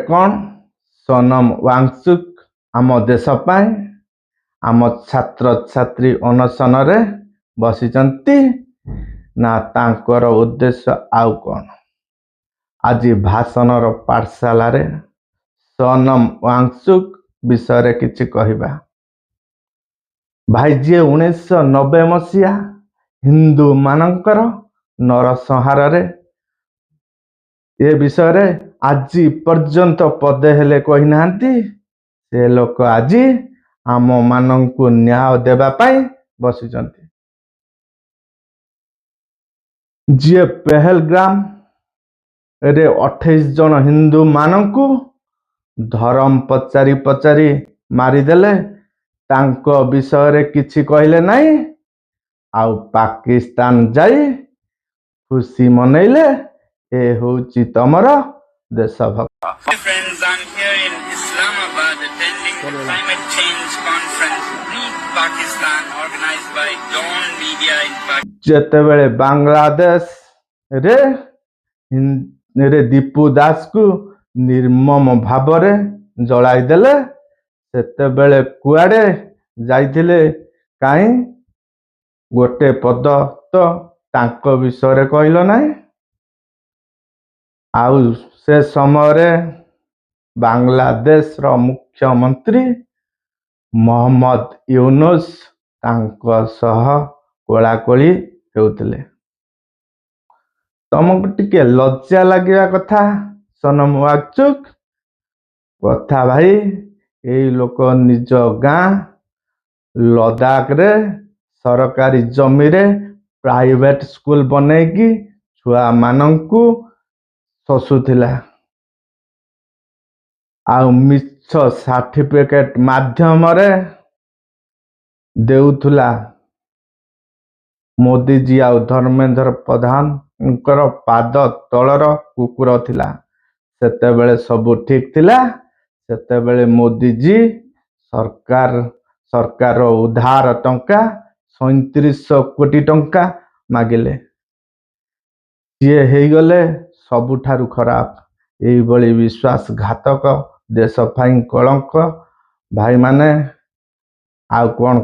କ'ଣ ସୋନମ ୱାଙ୍ଗଚୁକ୍ ଆମ ଦେଶ ପାଇଁ, ଆମ ଛାତ୍ରଛାତ୍ରୀ ଅନଶନରେ ବସିଛନ୍ତି ନା ତାଙ୍କର ଉଦ୍ଦେଶ୍ୟ ଆଉ କ'ଣ? ଆଜି ଭାଷଣର ପାଠଶାଳାରେ ସୋନମ ୱାଙ୍ଗଚୁକ୍ ବିଷୟରେ କିଛି କହିବା। ଭାଇ, ଯିଏ 1990 ମସିହା ହିନ୍ଦୁମାନଙ୍କର ନରସଂହାରରେ ଏ ବିଷୟରେ ଆଜି ପର୍ଯ୍ୟନ୍ତ ପଦେ ହେଲେ କହିନାହାନ୍ତି, ସେ ଲୋକ ଆଜି ଆମମାନଙ୍କୁ ନ୍ୟାୟ ଦେବା ପାଇଁ ବସିଛନ୍ତି। ଯିଏ ପେହେଲଗ୍ରାମରେ 28 ଜଣ ହିନ୍ଦୁମାନଙ୍କୁ ଧରମ ପଚାରି ପଚାରି ମାରିଦେଲେ, ତାଙ୍କ ବିଷୟରେ କିଛି କହିଲେ ନାହିଁ, ଆଉ ପାକିସ୍ତାନ ଯାଇ ଖୁସି ମନେଇଲେ। ଏ ହେଉଛି ତମର ଦେଶଭକ୍ତ। Hi friends, I'm here in Islamabad attending the climate change conference Breathe Pakistan, organized by Dawn Media in Pakistan. ଯେତେବେଳେ ବାଂଲାଦେଶରେ ରେ ଦୀପୁ ଦାସକୁ ନିର୍ମମ ଭାବରେ ଜଳାଇ ଦେଲେ, ସେତେବେଳେ କୁଆଡ଼େ ଯାଇଥିଲେ? କାହିଁ ଗୋଟେ ପଦ ତ ତାଙ୍କ ବିଷୟରେ କହିଲ ନାହିଁ। ଆଉ ସେ ସମୟରେ ବାଂଲାଦେଶର ମୁଖ୍ୟମନ୍ତ୍ରୀ ମହମ୍ମଦ ୟୁନୁସ୍ ତାଙ୍କ ସହ କୋଳାକୋଳି ହେଉଥିଲେ। ତମକୁ ଟିକେ ଲଜ୍ଜା ଲାଗିବା କଥା, ସୋନମ ୱାଙ୍ଗଚୁକ୍ କଥା। ଭାଇ, ଏଇ ଲୋକ ନିଜ ଗାଁ ଲଦାଖରେ ସରକାରୀ ଜମିରେ ପ୍ରାଇଭେଟ ସ୍କୁଲ ବନେଇକି ଛୁଆମାନଙ୍କୁ ଶୋଷୁଥିଲା, ଆଉ ମିଛ ସାର୍ଟିଫିକେଟ ମାଧ୍ୟମରେ ଦେଉଥିଲା। ମୋଦିଜୀ ଆଉ ଧର୍ମେନ୍ଦ୍ର ପ୍ରଧାନଙ୍କର ପାଦ ତଳର କୁକୁର ଥିଲା। ସେତେବେଳେ ସବୁ ଠିକ ଥିଲା। ସେତେବେଳେ ମୋଦିଜୀ ସରକାର ଉଧାର ଟଙ୍କା 3700 କୋଟି ଟଙ୍କା ମାଗିଲେ। ସିଏ ହେଇଗଲେ ସବୁଠାରୁ ଖରାପ। ଏଇଭଳି ବିଶ୍ୱାସଘାତକ, ଦେଶ ପାଇଁ କଳଙ୍କ। ଭାଇମାନେ, ଆଉ କ'ଣ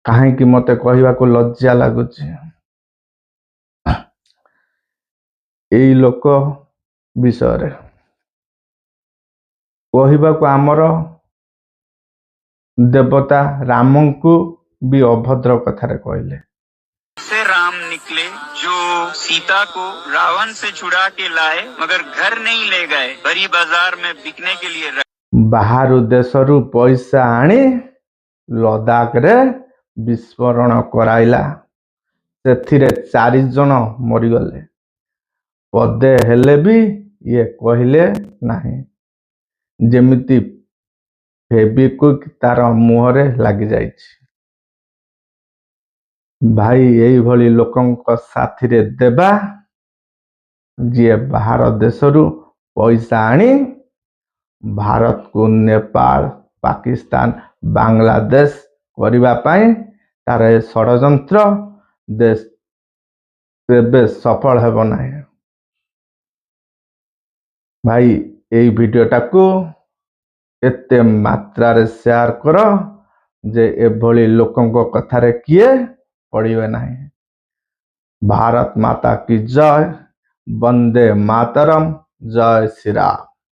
କାହିଁକି ମୋତେ କହିବାକୁ ଲଜ୍ଜା ଲାଗୁଛି ଏଇ ଲୋକ ବିଷୟରେ କହିବାକୁ। ଆମର ଦେବତା ରାମଙ୍କୁ ବି ଅଭଦ୍ର କଥାରେ କହିଲେ। से राम निकले जो सीता को रावण से छुड़ा के लाए, मगर घर नहीं ले गए, भरी बाजार में बिकने के लिए रख ବାହାରୁ ଦେଶରୁ ପଇସା ଆଣି ଲଦାଖରେ ବିସ୍ଫୋରଣ କରାଇଲା, ସେଥିରେ ଚାରି ଜଣ ମରିଗଲେ। ପଦେ ହେଲେ ବି ଇଏ କହିଲେ ନାହିଁ, ଯେମିତି ଫେବିକୁଇକ୍ ତାର ମୁହଁରେ ଲାଗିଯାଇଛି। ଭାଇ, ଏଇଭଳି ଲୋକଙ୍କ ସାଥିରେ ଦେବା, ଯିଏ ବାହାର ଦେଶରୁ ପଇସା ଆଣି ଭାରତକୁ ନେପାଳ, ପାକିସ୍ତାନ, ବାଂଲାଦେଶ କରିବା ପାଇଁ ତାର ଏ ଷଡ଼ଯନ୍ତ୍ର ଦେଶ କେବେ ସଫଳ ହେବ ନାହିଁ। ଭାଇ, ଏଇ ଭିଡ଼ିଓଟାକୁ ଏତେ ମାତ୍ରାରେ ସେୟାର କର ଯେ ଏଭଳି ଲୋକଙ୍କ କଥାରେ କିଏ ପଡ଼ିବେ ନାହିଁ। ଭାରତ ମାତା କି ଜୟ! ବନ୍ଦେ ମାତରମ୍! ଜୟ ଶ୍ରୀରାମ!